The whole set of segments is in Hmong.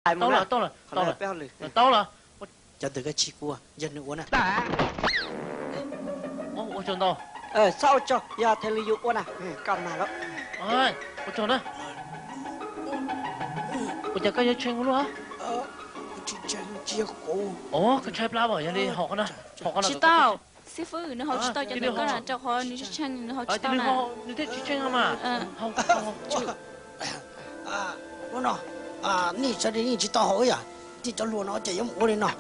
Tau lawm, tau lawm, tau lawm, tau lawm. Cov ntawd koj tsis ua, yog nws ua na. Ua tsaug ntau. Txhob ua tsaug, yog Thaj Lwm yus ua na. Koj mag lawm. Ua tsaug na. Ua cas koj yuav tshee ua luaj? Ua, koj tshaib plab os, yog li haus qhov no, haus qhov no. Tsis tau, xib fwb, nws haus tsis tau cov ntawm koj na, rau qhov nws tshee, nws haus tsis tau na. Nws thiaj tsis tshee mas. Hnub no nej sawv daws yeej tsis tau haus yom, thiaj cov hluas no ces yuav mus ua li no.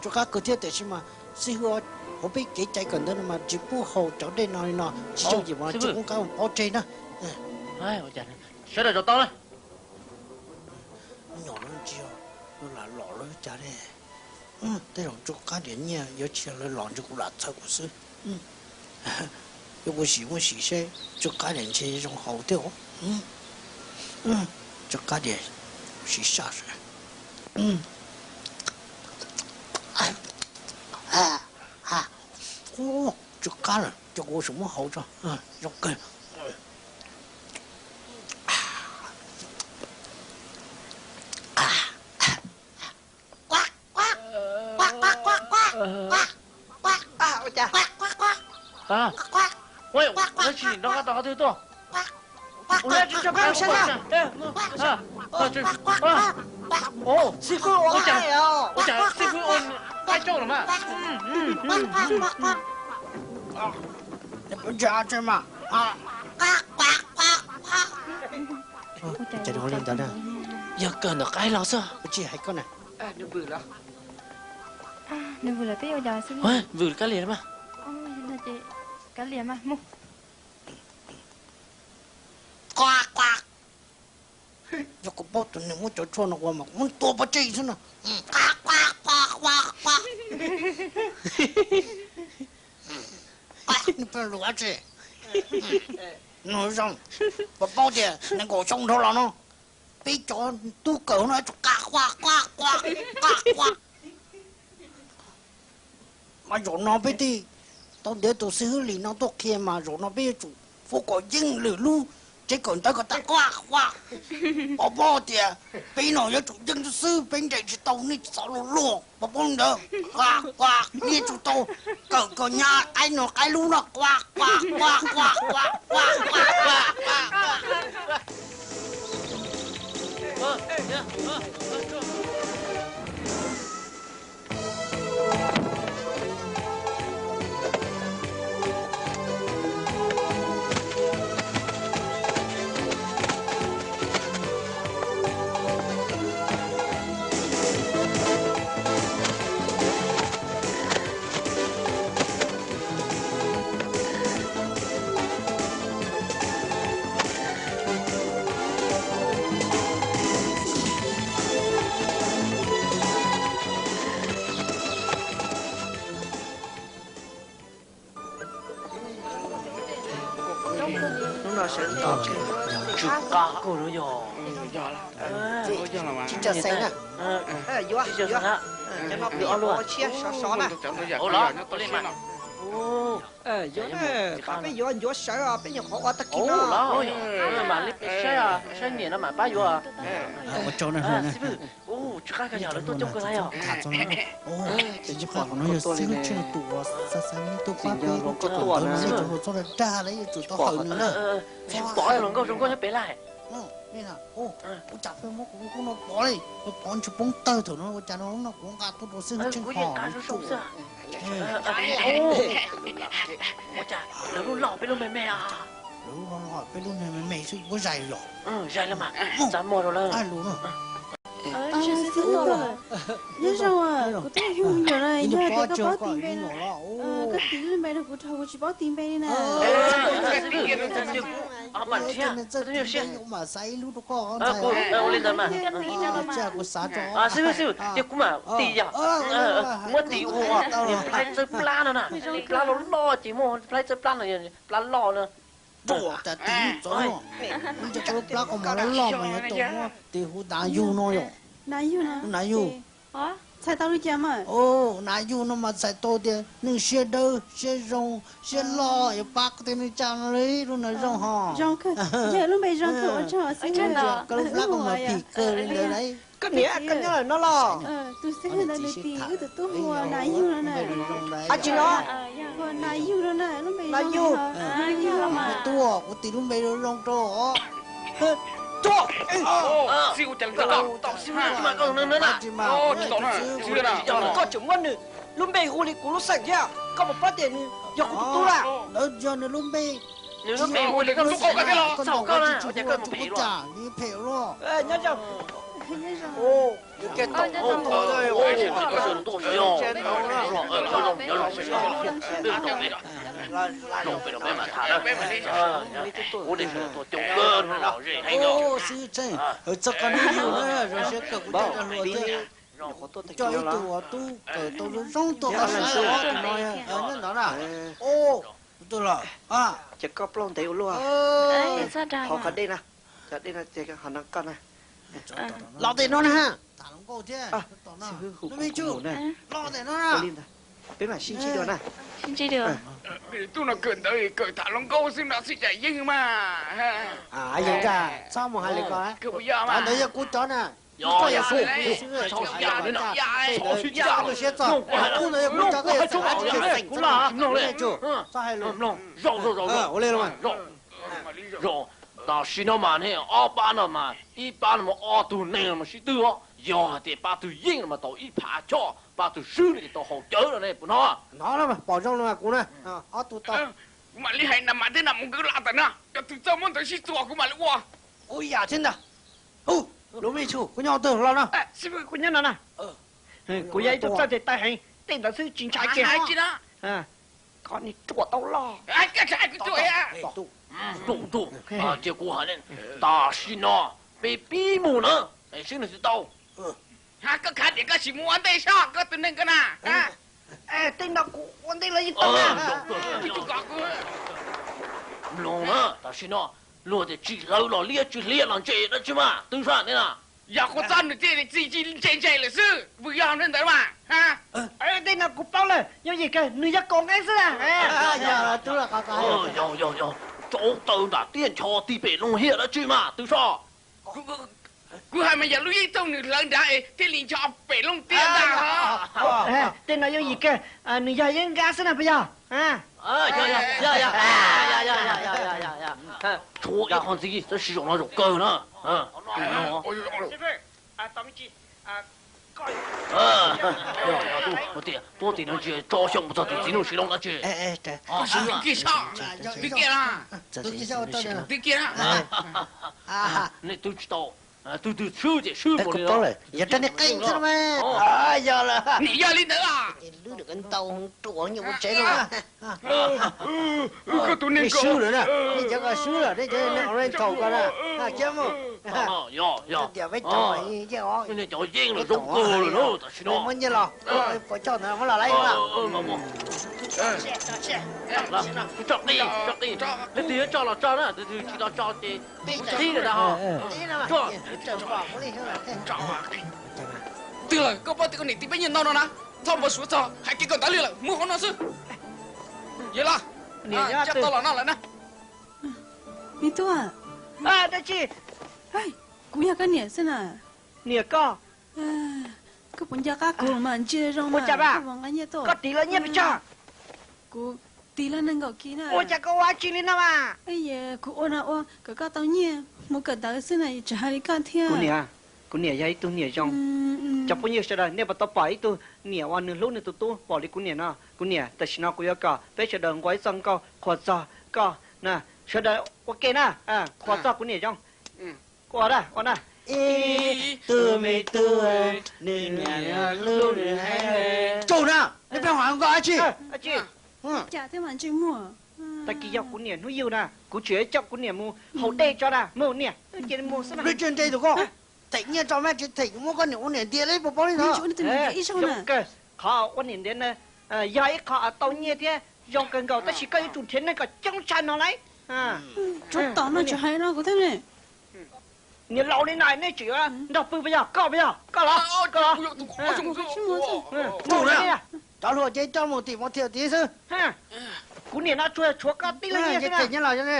Tsuas qab kawg thiab tiam sis mas xib hwb, hauv peb kev cai kawm ntawv no mas tsis pub haus cov dej no li no, tsis yooj yim mas tsis pub qab mus pov tseg na. Sawv daws zaum tau na. Nyom no tsis yog lam lom lawv cas ne. Tej zaum tsuas qab diam nyiaj yuav tsis yog lawv lom ntshe kuv lam txhawb kuv xwb. Yuav kuv sim muab sim seb tsuas qab diam ntshe zoo haus thiab os. Tsuas qab diam sim saj seb. Tsuas qab lawm, coj kuv ua saum muab haus tso. Zoo kawg. Ua cas? Ua, ua tsis nrov qab tau qhov twg tuaj. Ua, tsis tshaj qab. Ua cas, ua cas xib fwb ua qaib coob lawm mas. Cas li ntawd na, yog kawg ntawm qaib los xwb. Ua tsis hais koj na. Nws vwm lawm peb ua cas xwb. Vwm kav liam mas. Kav liam mas mus. Yog kuv paub tias nws muab cov tshuaj no ua mas kuv muab tua pov tseg xwb no. Nws pheej lus dab tsi? Nws zoo, puas paub tias nees nkaum xyoo dhau los no peb cov tub kawm no tsum qa qua qua qua qa qua. Mas zaum no peb thiaj tau ntiav tus xib hwb Lis no tuaj qhia mas zaum no peb yuav tsum fuab kom yeej lwm lub tsev kawm ntawv kom tag qua qua. Puas paub tias peb no yuav tsum yeej xwb xwb, peb nres tsis tau nej txhob luag luag, puas paub ntawd? Qua qua, nej yuav tsum tau kawm kom nyab qaib no qaib lub no qua qua qua qua qua qua qua qua. Hnub no sawv tau tsw qab kawg no yog. Tsis tsa xees na. Yuav, yuav. Cov no peb yuav ua tshiab sov sov na. Ua los ua li mas. Yuav na, peb yuav ncuav sawv os, peb nyuam qhuav ua tag kis no. Mas li saib, saib niam no mas pab yuav. Ua tsaug na. Xib fwb, tsw qab kawg yog lawv tuaj coob kawg li os. Ces tsis pom qhov no yog xib hwb Tsheej tus uas xa xa neb tuaj pab peb lub tsev kawm ntawv no, nej cov hluas txhob dag dag lawm, yuav tsum tau hawm nws na. Tsis pom los nkauj zoo nkauj nyob pem lawm. Ua cas pheej muab kuv lub kub no pov li, pov ntshe poob tawg thaum no, ua cas no lub no kuv nqa tuaj rau xib hwb Tsheej hov lub tsuj. Ua cas lawv lub loj peb lub me me os? Lawv lub loj loj peb lub me me xwb, puab zais los? Zais los mas, txav muag rau lawm. Nyob zoo, kuv twb yog me nyuam na, yog tias koj paub tis npe na. Koj tis lub npe rau kuv dhau, kuv tsis paub tis npe li na. Ua li ntawd mas. Xib hwb, xib hwb, ces kuv mam tis yog, muab tis ua niag plhaib txawb plab no na, plab loj loj ces muaj plhaib txawb plab no, plab loj na. Tis txawv, plab qhov muag loj loj mas yuav tau muab tis hu Dav Yug no yom. Dav Yug. Txhais tau li cas mas? Nas yug no mas txhais tau tias neeg siab dawb siab zoo siab loj, yuav pab tej neeg tsa no li lub no zoo ho. Zoo kawg, yog lub npe zoo kawg ua tsaug xwb. Koj lub plab koj mas phim kawg li ntawd lauj. Koj niam koj nyob lawm no los? Tus xib hwb ntawd nws tis wb tus tub hu ua Nas Yug no na. Ab tsi no? Hu ua Nas Yug no na, lub npe Nas Yug. Tub, kuv tis lub npe zoo zoo rau. Tub, koj tseem muab nws lub npe hu li kuv lub xeem thiab, koj puas paub tias nws yog kuv tus tub lawm? Ntawd yog nws lub npe. Nws lub npe hu li koj lub xeem, koj ntaus koj tsis tshua ua tus koj cas li phem luaj. Nyob zoo. Xib hwb Tseej, txog koj niam yug na, zoo siab kawg kuv coj cov hluas thiab, coj ib tug uas tub kawm tau zoo zoo tuaj koj saib os, tus no nyob ntawd na. Tus twg los? Ces koj plaub ntev ua luaj. Qhov qhov dej na, cov dej no ces ho no koj na. Los tes no na. Xib hwb hu kuv mus na. Los tes no na. Peb mam sib ntsib dua na. Tub no kawm ntawv kawm tham hluas nkauj xwb no xwb cas yeej mas. Yeej, txhob mus hais li ko. Cov ntawd yog kuv cov na. Koj yog xib hwb, txhob siab txog. Tub ntawd yog kuv cov, koj yog xeem dab tsi, xeem txheeb tsis txhob hais lus. Ua li los. Tam sim no mas ne ob pab no mas ib pab no mas ob tug neeg no mas sib twg os. Yog hais tias pab twg yeej no mas tau ib phav choj, pab twg swb no ces tau haus cawv no ne puas hnov? Hnov na, pom zoo los mas kuv na, ob tug tau. Kuv mam li hais Nas Mas thiab Nas Mus nkawd los tawm no, cov twg txawj muab ntawd sib txuas kuv mam li ua. Ua yam thiab ntag. Hu, Lub Mej Tshum, koj nyob twg los no? Kuv nyob no na. Kuv yog ib tug txawj tes taw heev, tej ntawd xwb tsis ntshai kiag. Koj niag ruam tau loj. Tus, tus, cia kuv hais, tam sim no peb pib mus na, seb nws twg tau. Koj khav tias koj tsis mus ua ntej soj koj tus neeg ko na. Tej no kuv ua ntej los yeej tau na. Mloog na, tam sim no luag tias tsis hlawv los liab tsis hliab los ntse dab tsi mas twb sab ne na. Yog Qhua Txob nws thiaj li txi ntse ntse lawm xwb, vwm yog ntawd mas. Tej no kuv paub lawm, yooj yim kawg, nws yog kaus nqeeb xwb na. Yog, yog, yog, tsaub taw nram tiaj ncho tig pem loog hiam dab tsi mas twb soj. Kuv hais mas yog lub yeeb thooj nws hlawv nrad es thiaj li ncho pem loog tiaj ntag. Tej no yooj yim kawg, nws yog yeeb nkab xwb na puas yog? Tshuav ib qho ntxiv tab sis zaum no zaum kawg na. Tuaj tim no tsis tso xyoo mus txog tus txiv nuj si loo dab tsi. Twb kiag, twb kiag. Nej twb tsis tau, twb twb swb ces swb mus li. Yog rab niag qeej xwb no mas. Yog lawm. Nim yog li ntawd. Ces lub ntawm koj ntau ruam nyuam ua tsev no. Koj tus neeg swb lawm na, nej cov ko swb lawm, nej cov neeg ua neeg thaum ko na, cia mus. Yog, yog. Tias peb cov yeej os, nej cov yeej los zoo kawg lawm na, tam sim no. Muab nyiaj los, puas coj ntawd muab los laib. Tso qij, tso qij, leej twg yuav tso los tso na, leej twg tsis tau tso ces qhib lawm ntag ho. Twg lawm, koj paub tias koj niam tis peb nyiaj ntau no na, txhob npau suav txog hais kev kawm ntawv li lawm, muab hauv no xwb. Yawg los, coj tau los no lawm na. Me tub, dab tsi? Kuv yog koj niam xwb na. Niam koj? Koj puas nco qab kuv mas ntsia zoo mas koj puas nqa nyiaj tuaj? Koj tis lawv nyiaj pes tsawg? Kuv tis lawv nees nkaum kis na. Ua cas koj ua dab tsi li no mas? Kuv ua no ua kom koj tau nyiaj mus kawm ntawv xwb na, tsis hais li koj thiab. Kuv niam, kuv niam yog ib tug niam zoo. Cov phooj ywg sawv daws, nej puas tau pom ib tug niam uas nws hlub nws tus tub npaum li kuv niam no? Kuv niam, tam sim no kuv yuav kom peb sawv daws nqua ib txoj nkauj qhuas txog koj na. Sawv daws ua ke na, qhuas txog kuv niam zoo. Ua na, ua na. Ib tug me tub, nws niam hlub nws heev. Tsaug na, nej pheej hais nkauj dab tsi? Cas thiab mas ntsej muag. Tag kis yog kuv niam hnub yug na, kuv tseem coj kuv niam mus haus dej tso na, mus niam, cia li mus xwb na. Lub tsev nte tus koj, them nyiaj tso mas tsis them, muab koj niam ua niam ntiav li puas paub li ntawd. Qhov ua niam ntiav na yog ib qho tau nyiaj thiab zoo kawg nkaus, tab sis koj yuav tsum nrhiav neeg kom coob tshaj no lauj. Tsov tom no tseem hais no kuv thiab ne. Niam laus li no nej tseem yuav nrog pw puas yog? Koj puas yog? Koj los, koj los. Mus na, cov hluas ces coj mus tim mus thiam tid xwb. Kuv niam no tsuas tshuav koj tib leeg nyiaj xwb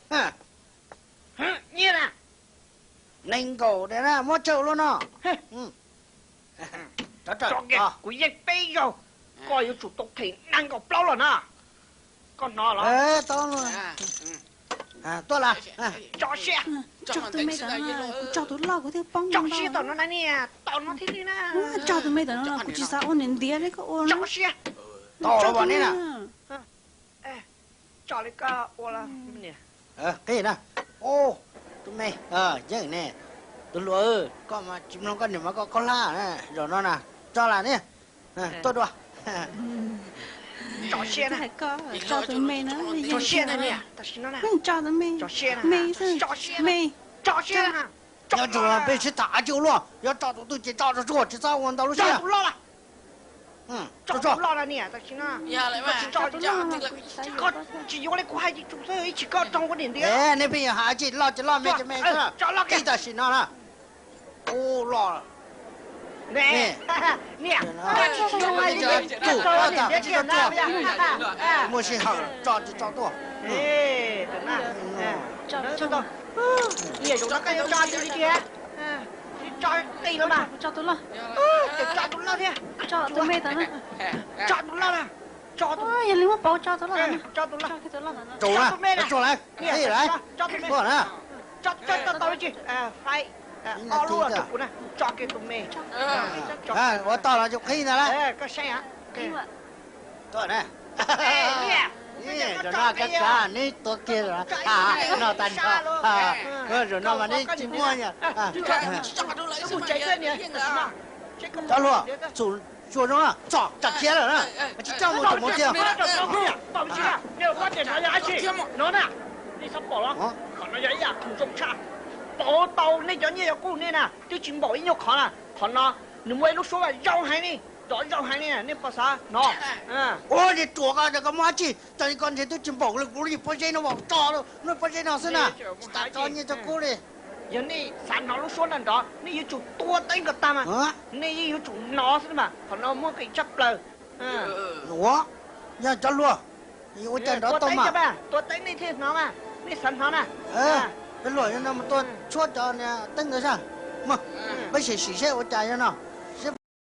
na. Nyiaj na. Nees nkaum na, muab tsawg luaj no. Kuv yeej peb zaug, koj yuav tsum tau them nees nkaum plaub los na. Koj hnov los? Tuaj las. Tso siab. Tso tus me tod, kuv tso tus loj kuv thiaj poob. Tso siab tom no na niam, tom no thiaj li na. Tso tus me tod no, kuv tsis xav ua niam ntiav li koj ua. Tso siab. Tau los niam na. Tso li koj ua los niam. Qhib na. Tus me, yeej ne, tus hluas, koj mas tsis mloog koj niam mas koj khaub hlab zaum no na. Tso las niam. Tuaj dua. Tso siab na. Tso tus me na. Tso siab na niam, tam sim no na. Tso siab na. Me, me. Tso siab na. Nyob tsum peb sib tham tsis ua luaj, yuav tso tus twg ces tso tsuag tsuag, tsis txhob ua ntau lub siab. Tso tus loj los niam, tam sim no. Tsis tso, koj tsis yuav li kuv hais ces tsum xwb, ib tsis koj raug ua niam ntiav. Nej pheej yuav hais tsis loj ces loj, me ces me xwb. Tso loj kiag tam sim no na. Ub, loj. Niam, muaj sij hawm tso tsis tso tuaj. Nyiam, zaum no koj yuav tso tus li tiag. Tso qis los mas. Tso tus loj. Tso tus loj thiab. Tso tus me tod na. Tso tus loj na. Tso tus, yog li muab pauv tso tus loj. Tso tus loj. Tso tus me na. Tso tus me. Tso tau tsis? Faib ob lub rau kuv na. Tso kiag tus me. Ua tau los tso qhib ntag lauj. Koj saib. Zaum no kab kab neb tuav kiag, noj tag nrho. Zaum no mas neb tsis muaj. Cov hluas, txhum tsuas zoo, txom tsa khiav lawm na, tsis tso mus txhum mus tiag. No na, nej txhob pom los, qhov no yog ib yam khoom zoo tshaj. Pauv tau nej cov nyiaj cov kub nej na, twb tsis npaum ib nyuag qhov na. Qhov no nws muaj ib lub suab zoo heev li, zov zoo heev li, nej puas xav hnov? Ua li ruam ko, koj muaj dab tsi? Cov li ko ntshe twb tsis npaum li kuv lub pob zeb no, npaum tso lub pob zeb no xwb na. Tsis tas tso nyiaj tso kub li. Yog nej xav hnov lub suab no nrov, nej yuav tsum tua teeb kom tag mas. Nej yeej yuav tsum hnov xwb mas, qhov no muaj nqis tshaj plaws. Ua, yog cov hluas, ua cas nrov tau mas? Tua teeb nej thiaj hnov mas, nej xav hnov na. Cov hluas, yog no mus tua tshuab cov teeb ntawd sab. Peb sim sim seb ua cas yog no.